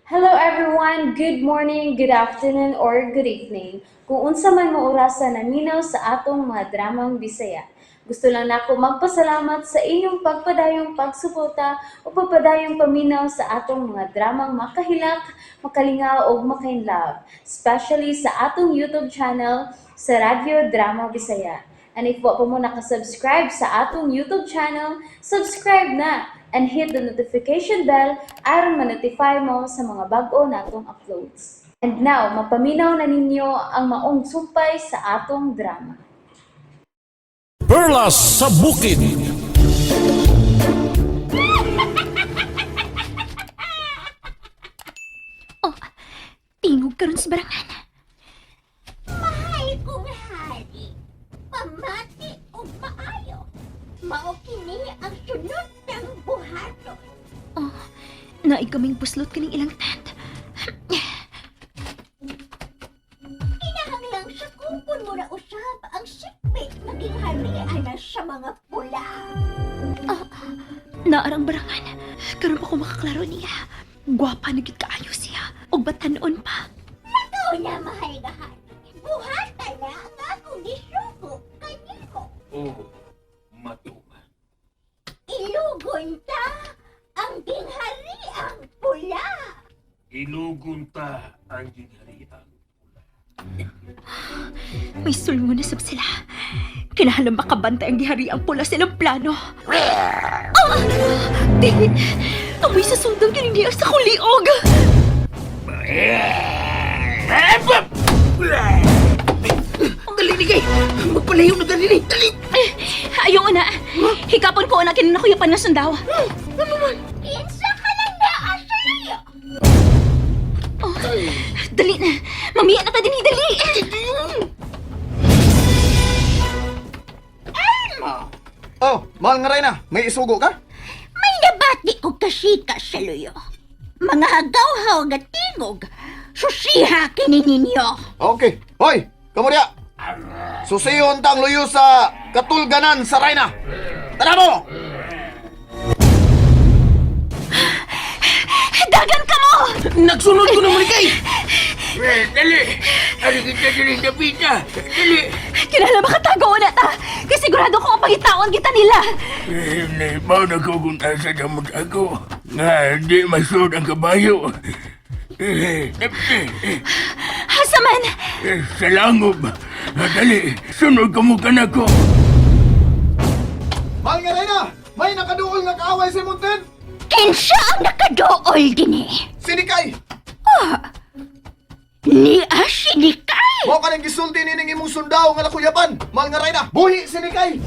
Hello everyone! Good morning, good afternoon, or good evening. Kung unsa man mo orasa naminaw sa atong mga dramang Bisaya. Gusto lang nako magpasalamat sa inyong pagpadayong pagsuporta o pagpadayong paminaw sa atong mga dramang makahilak, makalingaw ug makainlove, especially sa atong YouTube channel sa Radyo Drama Bisaya. And if wa pa mo nakasubscribe sa atong YouTube channel, subscribe na and hit the notification bell aron ma-notify mo sa mga bag-o natong uploads. And now, mapaminaw na ninyo ang maong sumpay sa atong drama. Perlas sa Bukid. Oh, tingog karon sa barangan. Mahal kong hari, pamati og maayo. Mao kini ang sunod ng buhaton. Oh, naig kaming puslot kaning ilang tent. Kinahanglang sa kupon mo na usab ang sikbit maging harian na sa mga pula. Naarang barangan. Karon pa ko makaklaro niya. Gwapa na gid kaayo siya. Og batanon pa. Ikaw na, mahal nga hari. Buhatan na ang akong gisugo kanimo. Oh, matuman. Ilugon ta ang ginghariang pula. Ilugon ta ang ginghariang pula. May sulmo na sab sila. Kinahanglan makabantay ang gihariang pula silang plano. Ah! Di! Amoy sa sundang kining niya sa akong liog! Dali ni kay! Magpalayo na dali ni! Dali! Eh, Ayaw na! Hikapon ko na kinanakuyapan nga sundaw. Kinsa ka lang naa sa iyo? Oh, dali na! Mamiya na ta din, dali! Oh, mahal nga Reyna, may isugo ka? May nabati ko kasika sa luyo. Mga hagaw-haw nga tingog, susiha kini ninyo. Okay. Hoy, kamurya. Susiyon tang luyo sa katulganan sa Reyna. Tara mo! Dagan ka mo! Nagsunod ko naman ni kay! Eh, dali! Ari kita dali sa pita! Dali! Kinahanglan makatago na ta! Kasi sigurado ko ang pangitaon kita nila! Eh, naibaw na ko kung asa damot ako. Nga, di masud ang kabayo. Eh, eh, eh, Asa man! eh, sa langob. Ah, dali, sunod ka mo kanako. Mahal nga Reyna, may nakaduol nga kaaway si Muntin. Kinsa ang nakadool dinhi? Sinikay! Ni asinikay! Mao ka nang gisulti nining imong sundao nga nakuyapan. Mahal nga Reyna, buhi sinikay!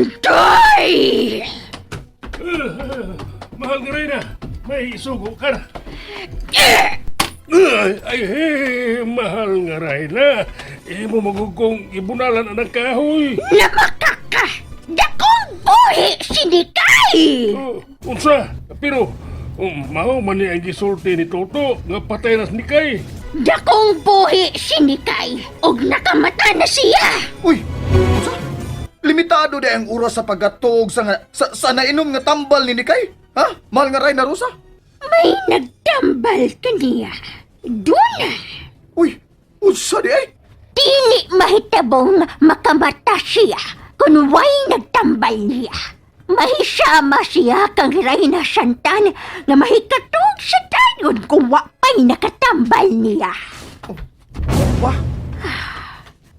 Hantoy! Mahal nga Reyna, may isugo ka na. Ay, ay, eh, mahal nga Reyna. Imo magugong ibunalan ang kahoy. Namakaka! Dakong buhi sinikay! Oh, unsa? Pero, mao man ni ang gisulti ni Toto nga patay na si Nikay. Dakong buhi sinikay! Og nakamata na siya! Uy! Unsa? Limitado di ang oras sa pagkatuog sa, nga, sa nainom nga tambal ni Nikay. Ha? Mahal nga Reyna Rosa? May nagtambal kaniya. Duna! Uy, unsa di ay? Dili mahitabong makamata siya kung way nagtambal niya. Mahisama siya kang Reyna Santan nga mahikatog sa dayon kung wa pa'y nakatambal niya. Wah,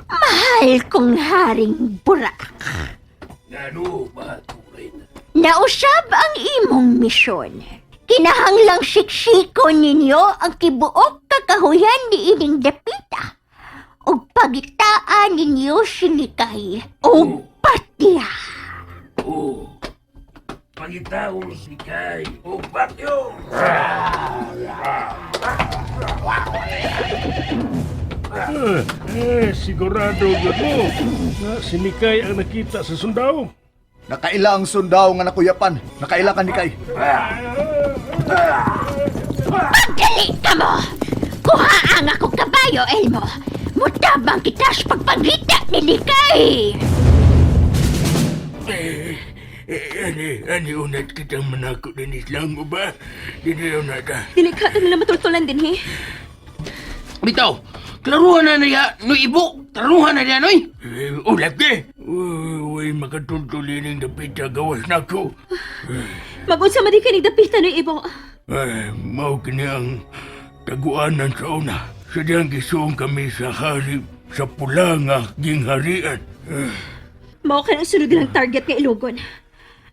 Mahal kong haring burak. Ngano ba ito, Reyna? Nausab ang imong misyon. Kinahanglang siksikon ninyo ang tibuok kakahuyan ni ining dapita. Ug pagitaan ninyo sinikay og patya. Oh, pangitaon si Nikay o patyo! Eh, sigurado gyud mo nga si Nikay ang nakita sa sundao. nakaila ang sundao nga nakuyapan. Nakaila ka Nikay. Pagdali ka mo! Kuha ang akong kabayo, Elmo! Mutabang kita sa pagpangita ni Likay! Eh, eh, Ani, ani unat kitang manako din islang mo ba? Dili unata. Dili ka nila matultulan din, he. Bitaw, klaruhan na niya, Noy Ibo. Taruhan na niya, Noy. Eh, ulat eh. Uy, makatultulining dapita gawas nako. Magunsa man di kanig dapita, Noy Ibo. Ay, mao kini ang taguanan sa una. Sadyang gisuong kami sa hari sa pula nga gingharian. Eh, Mao ka ng sunod nilang target nga ilugon.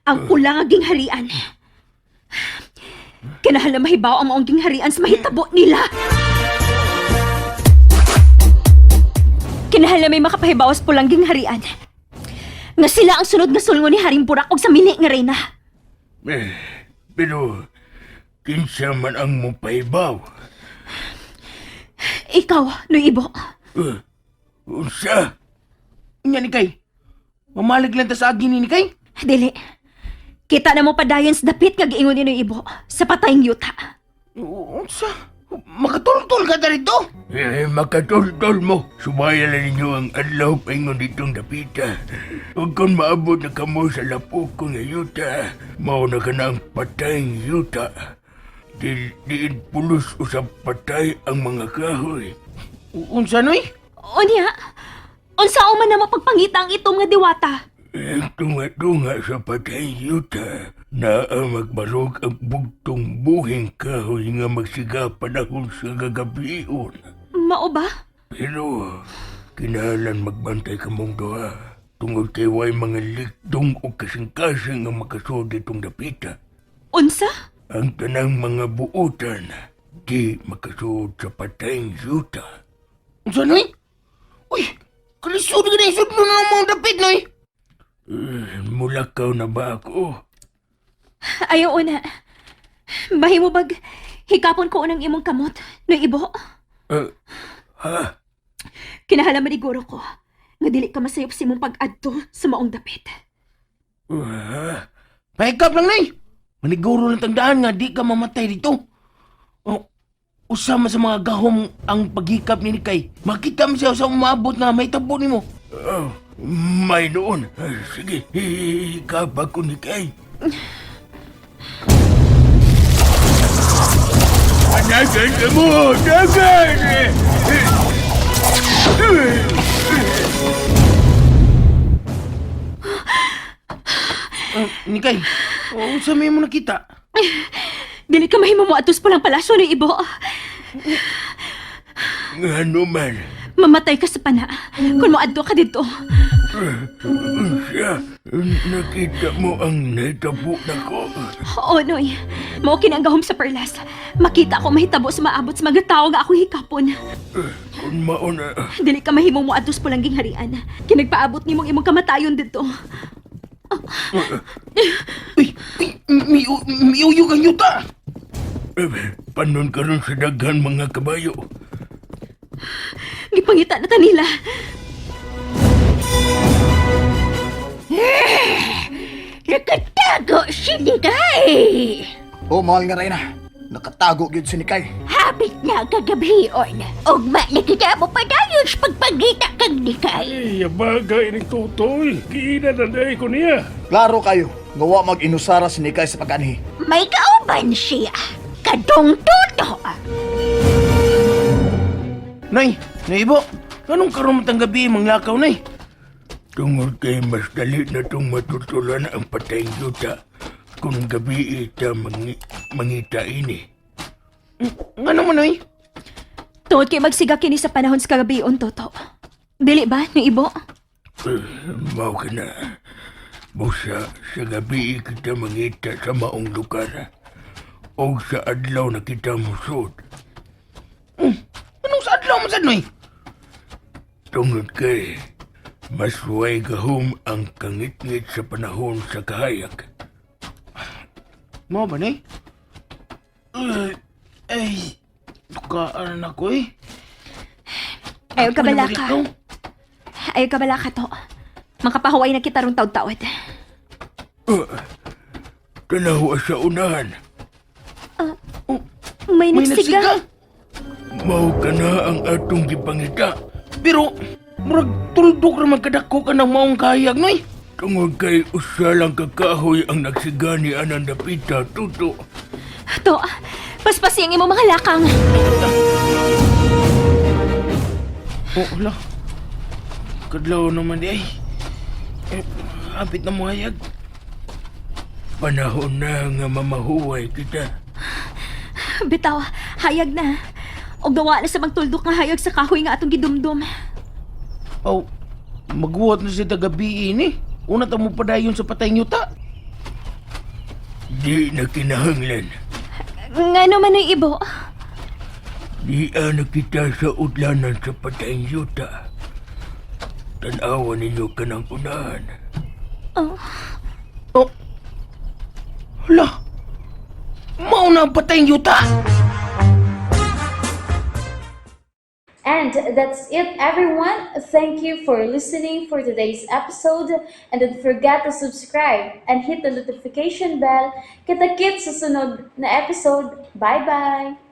Ang pula nga gingharian. Kinahanglan mahibaw ang maong gingharian sa mahitabo nila. Kinahanglan may makapahibaw sa pulang gingharian. Nga sila ang sunod nga sulngo ni Haring Burak og sa mini nga reyna. Eh, pero kinsa man ang mopahibaw. Ikaw, Noy Ibo. Eh, unsa? Nya ni kay. Mamalig lang ta sa agi ni Nikay. Dili. Kita na mo padayon sa dapit nga giingon ni Noy Ibo sa patayng yuta. Unsa? Makatultol ka ta rito. Eh, makatultol mo. Sumaya lang ninyo ang adlaw paingon ditong dapita. Huwag kong maabot na kamo sa lapok ko nga yuta. Mao na ka na ang patayng yuta. Di, diin pulos usap patay ang mga kahoy. Unsa, Noy? Unya, unsa man na mapagpangita ang itong nga diwata? Eh, tunga-tunga sa patay yuta. Naa magbarog ang bugtong buhing kahoy nga magsiga panahon sa gagabion. Mao ba? Pero, kinahanglan magbantay kamong duha. Tungod kay way mga likdong o kasing-kasing nga makasod itong dapita. Unsa? Ang tanang mga buutan, di makasod sa patayng yuta. Unsa, Noy? Uy, kalisod ka na isudlo na ang mga dapit, Noy. Eh, mulakaw na ba ako? Ayaw una. Bahimo bag hikapon ko unang imong kamot, Noy Ibo. Eh, ha? Kinahala maniguro ko nga dili ka masayop sa imong pag-adto sa maong dapit. Ha? Pahikap lang, Noy. Maniguro lang tandaan nga di ka mamatay dito. Oh, usama sa mga gahom ang paghikap ni Nikay. Makita mo siya sa umabot nga may tabo nimo. Oh, may noon. Eh, sige, hikap ako ni Kay. Dagan ka mo! Dagan! Nikay, oh, unsa may mo nakita? Dili ka mahimo mo atos pulang palasyo, Noy Ibo. Nga naman. Mamatay ka sa pana kung moadto ka dito. Siya, nakita mo ang naitabo na ko. Oo, Noy. Mao kini ang gahom sa perlas. Makita ko mahitabo sa maabot sa mga tawo nga ako hikapon. Kung mauna, Dili ka mahimong moadto sa pulang gingharian. Kinagpaabot nimong imong kamatayon dito. Uy, uy, miuyog ang yuta. eh, panon karon sa daghan mga kabayo. Gipangita na ta nila. Nakatago si Nikay. Oh, mahal nga Reyna. Nakatago gyud si Nikay. Habit na kagabion. Ugma na kita mo padayon sa pagpangita kang Nikay. Ay, bagay ni Totoy. Kiina na day ko niya. Klaro kayo, nga wa mag-inusara si Nikay sa pag-anhi. May kauban siya. Kadong toto. Nay, Nay Ibo, anong karon matang gabi manglakaw, Nay? Tungod kay mas dali na itong matutulan ang patayng yuta kung gabi ita mangita ini. Ngano man, Noy? Tungod kay magsiga kini sa panahon sa kagabion, Toto. Dili ba, Noy Ibo? Eh, mao ka na. Busa, sa gabi kita mangita sa maong lugar. O sa adlaw na kita musod. Anong sa adlaw man sad, Noy? Tungod kay mas way gahom ang kangitngit sa panahon sa kahayag. Mao ba, Nay? Ay, ay, dukaan ako eh. Ayaw ka Ako na bala ka. marikaw. Ayaw ka bala ka to. Makapahuway na kita rong taud-taod. Tanawa sa unahan. May, May nagsiga. nagsiga. Mao ka na ang atong gipangita. Pero, murag tuldok ra man kadako ka ng maong kahayag, Noy. Tungod kay usa lang ka kahoy ang nagsigani anang dapita, Tuto. To, paspasi ang imong mga lakang. Oh, hala. Kadlaw naman di ay. Eh, apit na mo hayag. Panahon na nga mamahuway kita. Bitaw, hayag na. Og gawa na sa magtuldok nga hayag sa kahoy nga atong gidumdum. Oh, magbuhat na siya tagabi ini. Una ta mo padayon sa patay yuta. Di na kinahanglan. Nga naman ay ibo. Di na kita sa udlanan sa patayng yuta. Tanawa ninyo kanang unahan. Oh, Oh. Hala. Mao na ang patay yuta. And that's it, everyone. Thank you for listening for today's episode. And don't forget to subscribe and hit the notification bell. Kita-kits sa sunod na episode. Bye-bye!